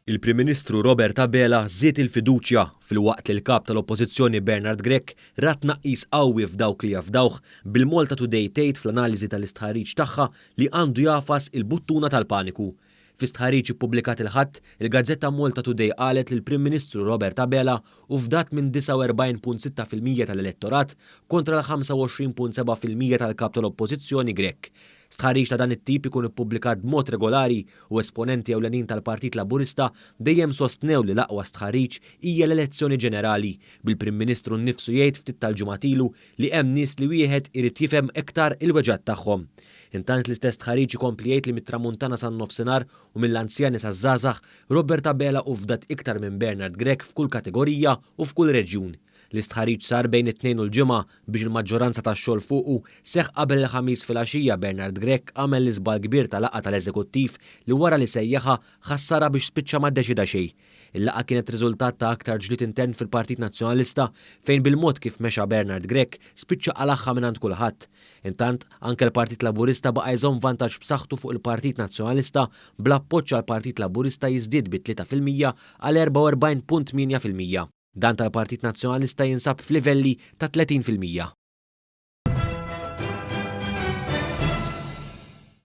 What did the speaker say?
Il-Prim Ministru Robert Abela żied il-fiduċja filwaqt li l-Kap tal-Oppożizzjoni Bernard Grech ra tnaqqis qawwi f'dawk li jafdawh, bil-Malta Today tgħid fl-analiżi tal-istħarriġ tagħha li għandu jagħfas il-buttuna tal-paniku. Fi stħarriġ ippubblikat il-Ħadd, il-gazzetta Malta Today qalet li l-Prim Ministru Robert Abela hu fdat minn 49.6% tal-elettorat kontra l-25.7% tal-Kap tal-Oppożizzjoni Grech. Stħarriġ ta' dan it-tip ikun ippubblikat b'mod regolari u esponenti ewlenin tal-Partit Laburista dejjem sostnew li l-aqwa stħarriġ hija l-elezzjoni ġenerali, bil-Prim Ministru nnifsu jgħid ftit tal-ġimgħat ilu li hemm nies li wieħed irid jifhem iktar il-weġgħat tagħhom. Intant l-istess stħarriġ ikompli jgħid li mit-Tramuntana san-Nofsinhar u mill-anzjani saż-żgħażagħ, Robert Abela hu fdat iktar minn Bernard Grech f'kull kategorija u f'kull reġjun. L-istħarriġ sar bejn it-Tnejn u l-Ġimgħa biex il-maġġoranza tax-xogħol fuqu seħħ qabel il-Ħamis filgħaxija Bernard Grech għamel l-iżball kbir ta' laqgħa tal-Eżekuttiv li wara li sejjaħha ħassarha biex spiċċa ma ddeċieda xejn. Il-laqgħa kienet riżultat ta' aktar ġlied intern fil-Partit Nazzjonalista fejn bil-mod kif mexa Bernard Grech spiċċa qalagħha mingħand kulħadd. Intant, anke l-Partit Laburista baqa' jżomm vantaġġ b'saħħtu fuq il-Partit Nazzjonalista bl-appoġġ għall-Partit Laburista jiżdied bi 3% għal 44.8%. Dan tal-Partit Nazzjonalista jinsab f'livelli ta' 30%.